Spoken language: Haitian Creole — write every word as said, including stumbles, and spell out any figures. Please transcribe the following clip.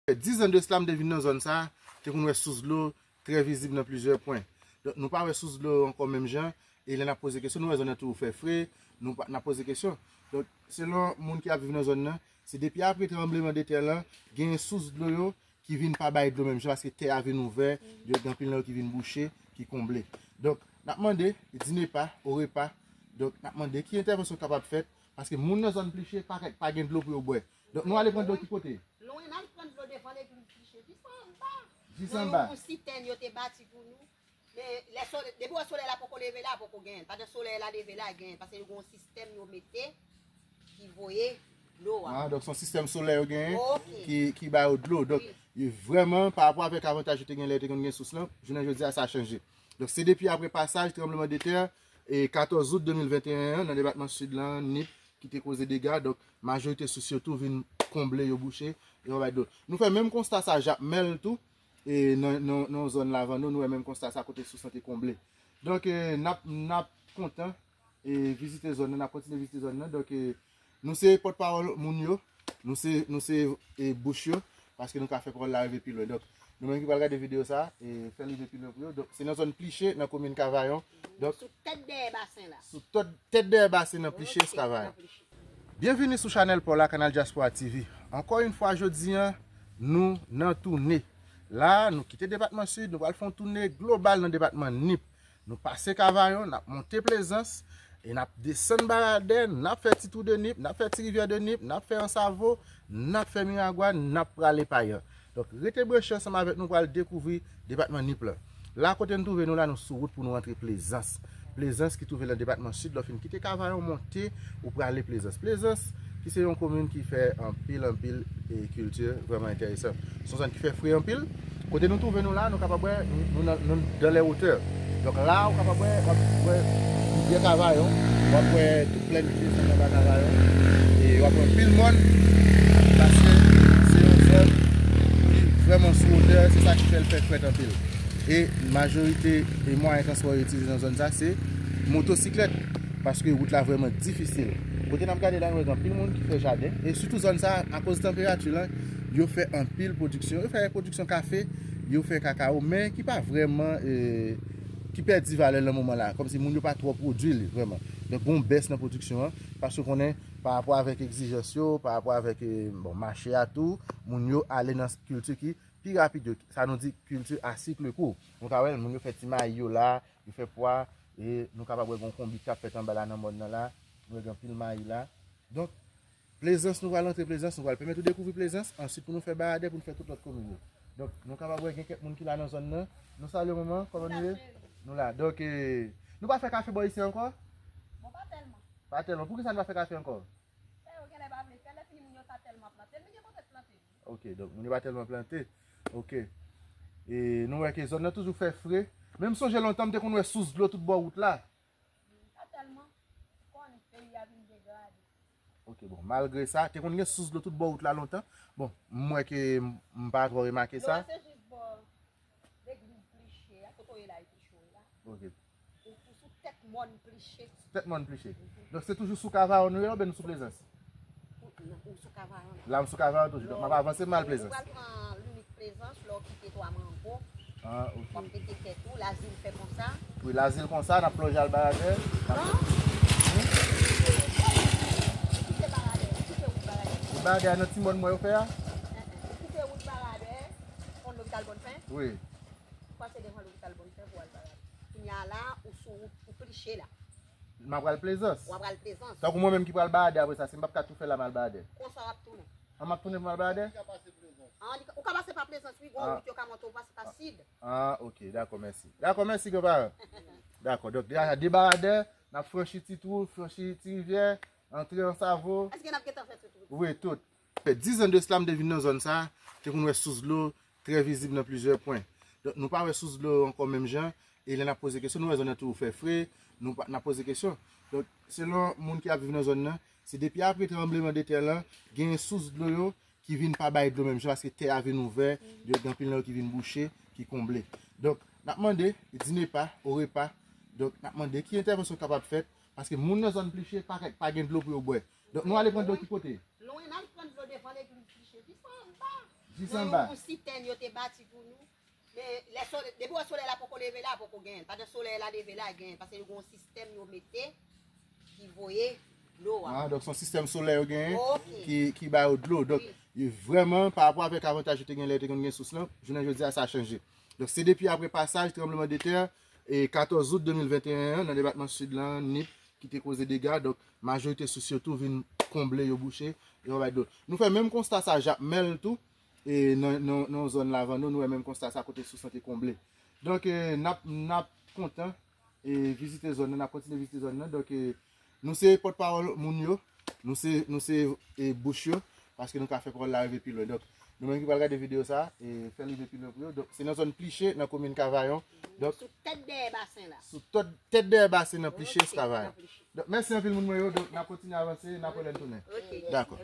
Fè diz an de sila m te vin nan zòn sa, te konn wè sous dlo trè vizib nan plizyè pwen. Donk, nou pa wè sous dlo ankò menm jan, e lè n ap poze kesyon, nou wè zòn nan toujou fè fre, nou pa, n ap poze kesyon. Donk, selon moun ki ap viv nan zòn nan, se depi apre tranbleman de tè lan, genyen sous dlo yo ki vin pa bay dlo menm jan, paske tè a vin ouvè, yo gen anpil nan yo ki vin bouche, ki konble. Donk, n ap mande, dîner pas, au repas, donk, n ap mande ki entèvansyon kapab fèt, paske moun nan zòn Pliche pa, pa gen dlo pou yo bwè. Donk, nou ale pran dlo ki kote? Lwen, n al pran dlo devan legliz Pliche, jis anba. Jis anba. Nan yon sitèn yo te bati pou nou. Men, lè solèy, depi wè solèy la poko leve la, poko genyen. Pandan solèy la leve la, genyen. Paske yo gen yon sistèm yo mete ki voye dlo a. Ah, donk, se yon sistèm solè yo genyen ki, ki ba yo dlo. Donk, vrèman, pa rapò avèk avantaj yo te gen lè yo te konn gen sous lan, jounen jodi a, sa chanje. Donk, se depi apre pasaj tranbleman de tè, e katòz out de mil venteyen an, nan depatman Sid lan, Nip, ki te koze dega. Donk, majorite sous yo tou vin konble, yo bouche, yo pa bay dlo. Nou fè menm konsta sa Jakmèl tou, e nan, nan, nan zòn Lavando, nou wè menm konsta sa kote sous lan te konble. Donk, e, n ap, n ap kontan, e, vizite zòn nan, n ap kontinye vizite zòn nan. Donk, e, nou se pòtpawòl moun yo, nou se, nou se, e, bouch yo, paske nou ka fè pawòl la rive pi lwen. Donk, nou menm ki pral gade videyo sa, e, fè l rive pi lwen pou yo. Donk, se nan zòn Pliche, nan komin Kavayon. Donk, sou tèt dèyè basen la. Sou tèt, tèt dèyè basen nan Pliche, Kavayon. Byenvini sou chanèl pa w la, Kanal Dyaspora T V. Ankò yon fwa, jodi a, nou nan toune. La, nou kite depatman Sid, nou pral fè yon toune global nan depatman Nip. Nou pase Kavayon, n ap monte Plezans, e n ap desann Baradè, n ap fè Ti Twou de Nip, n ap fè Ti Rivyè de Nip, n ap fè Ansavo, n ap fè Miragwàn, n ap prale Payan. Donk, rete branche ansanm avèk nou, pral dekouvri depatman Nip lan. La, kote n twouve nou la, nou sou wout pou nou rantre Plezans. Plezans ki twouve nan depatman Sid, lè w fin kite Kavayon, monte, ou prale Plezans. Plezans, ki se yon komin ki fè anpil, anpil, e, kilti vrèman enteresan. Se yon zòn ki fè fre anpil. Kote nou twouve nou la, nou kapab wè, nou, nou nan, nou dans les hauteurs. Donk la, ou kapab wè, w ap wè rivyè Kavayon, w ap wè tout plèn ki desann anba Kavayon, e w ap wè anpil mòn, paske se yon zòn ki vrèman sou wotè, se sa ki fè l fè frèt anpil. E majorite e mwayen transpò yo itilize nan zòn sa, se motosiklèt, paske wout la vrèman difisil. Kote n ap gade la, nou wè gen anpil moun ki fè jaden, e sitou zòn sa, akoz tanperati lan, yo fè anpil pwodiksyon. Yo fè pwodiksyon kafe, yo fè kakao, men ki pa vrèman, e, ki pèdi valè l nan moman la, kòmsi moun yo pa twò pwodui li vrèman. Donk, gen yon bès nan pwodiksyon an, paske w konnen, pa rapò avèk egzijans yo, pa rapò avèk, e, bon, mache a tou, moun yo ale nan kilti ki pi rapid yo, sa nou di kilti a sik kou. Nou ka wè, moun yo fè ti mayi yo la, yo fè pwa, e nou kapab wè gen yon konbit k ap fèt anba la nan mòn nan la, nou wè gen anpil mayi la. Donk, Plezans, nou pral antre Plezans, nou pral pèmèt ou dekouvri Plezans, answit pou nou fè Baradè, pou nou fè tout lòt komin yo. Donk, nou kapab wè gen kèk moun ki la nan zòn nan. Nou salye manman, kòman nou ye? Nou la. Donk, e, nou pa fè kafe bò isi ankò? Bon, pa tèlman. Pa tèlman. Poukisa nou pa fè kafe ankò? Fè yo genlè pa vle fè, lè fini moun yo ta tèlman plante l, men gen kote plante l. Ok, donk moun yo pa tèlman plante. Ok. E nou wè ke zòn nan toujou fè fre. Men m sonje lontan m te konn wè sous dlo tout bò wout la. Pa tèlman. Ou konnen peyi a vin degrade. Ok, bon, malgre sa, te konn gen sous dlo tout bò wout la lontan. Bon, m wè ke m, m pa twò remake sa. Dlo a se jis bò legliz Pliche a, kote w ye la, e Pliche w ye la. Ok. Ou, ou sou tèt mòn Pliche. Tèt mòn Pliche. Donk se toujou sou Kavayon nou ye la oubyen nou sou Plezans? Ou, non, ou sou Kavayon la. La m sou Kavayon toujou. Donk m ap avanse m al Plezans. Ou pral pran limit Plezans, lè w kite Twa Mango. Ah, ok. W ap mete tèt ou, Lazil fè konsa. Wi, Lazil konsa, n ap plonje al Baradè. Non. Kite Baradè, kite wout Baradè. Wout Baradè a nan ti mòn mwen yo fè a? Hein, hein. Kite wout Baradè, konn lopital Bòn Fen. Wi. Ou pase devan lopital Bòn Fen pou al Baradè. Kounye a la, ou sou wout, ou Pliche la. M ap pral Plezans. W ap pral Plezans. Tankou mwen menm ki pral Baradè apre sa, si m p ap ka tou fè la m al Baradè. Konsa w ap tounen. An m ap tounen pou m al Baradè? An, li ka, ou ka pase pa Plezans, wi, gon wout yo ka monte, ou pase pa Sid. Ah, ok, dakò, mèsi. Dakò, mèsi, granparan. Dakò, donk, deja de Baradè, n ap franchi Ti Twou, franchi Ti Rivyè, antre Ansavo. Èske n ap gentan fè tout wout? Wi, tout. Fè diz an de sila m te vin nan zòn sa, te konn wè sous dlo trè vizib nan plizyè pwen. Donk, nou pa wè sous dlo ankò menm jan, e lè n ap poze kesyon, nou wè zòn nan toujou fè fre, nou pa, n ap poze kesyon. Donk, selon moun ki ap viv nan zòn nan, se depi apre tranbleman de tè lan, genyen sous dlo yo ki vin pa bay dlo menm jan, paske tè a vin ouvè, yo gen anpil nan yo ki vin bouche, ki konble. Donk, n ap mande, dîner pas, au repas, donk, n ap mande ki entèvansyon kapab fèt, paske moun nan zòn Pliche pa, pa gen dlo pou yo bwè. Donk, nou ale pran dlo ki kote? Lwen, n al pran dlo devan legliz Pliche, jis anba. Jis anba. Yon sitèn yo te bati pou nou. Men lè solèy, depi wè solèy la poko leve la, poko genyen. Pandan solèy la leve la, genyen. Paske yo gen yon sistèm yo mete ki voye dlo a. Ah, donk se yon sistèm solè yo genyen ki, ki ba yo dlo. Donk, vrèman, pa rapò avèk avantaj yo te gen lè yo te konn gen sous lan, jounen jodi a sa chanje. Donk, se depi apre pasaj tranbleman de tè, e katòz out de mil venteyen an, nan depatman Sid lan, Nip, ki te koze dega. Donk, majorite sous yo tou vin konble, yo bouche, yo pa bay dlo. Nou fè menm konsta sa Jakmèl tou, e nan, nan, nan zòn Lavanno, nou wè menm konsta sa kote sous lan te konble. Donk, e, n ap, n ap kontan e vizite zòn nan, n ap kontinye vizite zòn nan. Donk, e, nou se pòtpawòl moun yo, nou se, nou se e, bouch yo, paske nou ka fè pawòl la rive pi lwen. Donk, nou menm ki pral gade videyo sa, e fè l rive pi lwen pou yo. Donk, se nan zòn Pliche, nan komin Kavayon. Donk, sou tèt dèyè basen la. Sou tèt, tèt dèyè basen nan Pliche, Kavayon. Donk, mèsi anpil moun mwen yo. Donk, n ap kontinye avanse, n ap wè lè n tounen. Dakò.